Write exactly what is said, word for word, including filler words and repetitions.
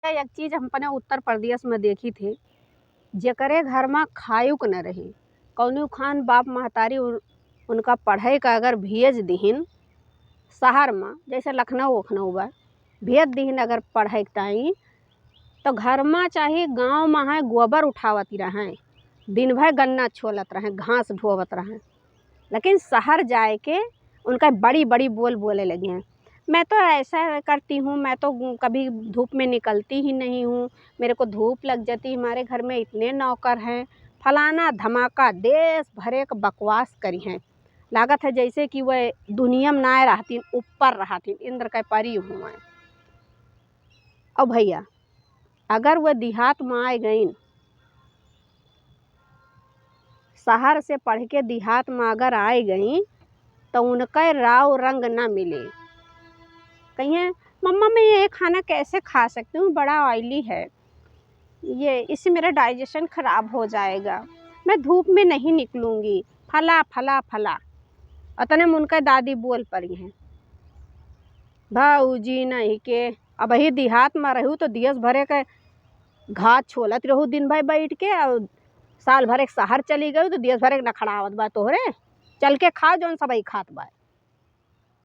एक चीज हम अपने उत्तर प्रदेश में देखी थे, जेकरे घर में खायुक न रही, कौनो खान बाप महतारी उन-, उनका पढ़े का अगर भेज दिहिन शहर में, जैसे लखनऊ उखनऊ बा, भेज दिहिन अगर पढ़े के ताई, तो घर में चाहे गाँव में है, गोबर उठावत रहें, दिन भर गन्ना छोलत रहें, घास ढोवत रहें, लेकिन शहर जाए के उनका बड़ी बड़ी बोल बोले लगी हैं। मैं तो ऐसा करती हूँ, मैं तो कभी धूप में निकलती ही नहीं हूँ, मेरे को धूप लग जाती, हमारे घर में इतने नौकर हैं, फलाना धमाका, देश भरे का बकवास करी हैं। लागत है जैसे कि वह दुनिया में ना रहतीन, ऊपर रहतीन, इंद्र के परी हुए। और भैया, अगर वह देहात में आए गईन, शहर से पढ़ के देहात में अगर आए गईं, तो उनका राव रंग ना मिले। कहिए, "मम्मा, मैं ये खाना कैसे खा सकती हूँ? बड़ा ऑयली है, ये, इससे मेरा डाइजेशन खराब हो जाएगा, मैं धूप में नहीं निकलूँगी, फला, फला, फला।" अतने में उनका दादी बोल पड़ी हैं, "भौजी नहीं के, अबही देहात में रहू तो दियस भरे के घास छोलत रहू दिन भर बैठ के, और साल भर एक शहर चली गई तो दियस भर एक नखड़ावत बा तोहरे, चल के खाओ जौन सबही खात बा।"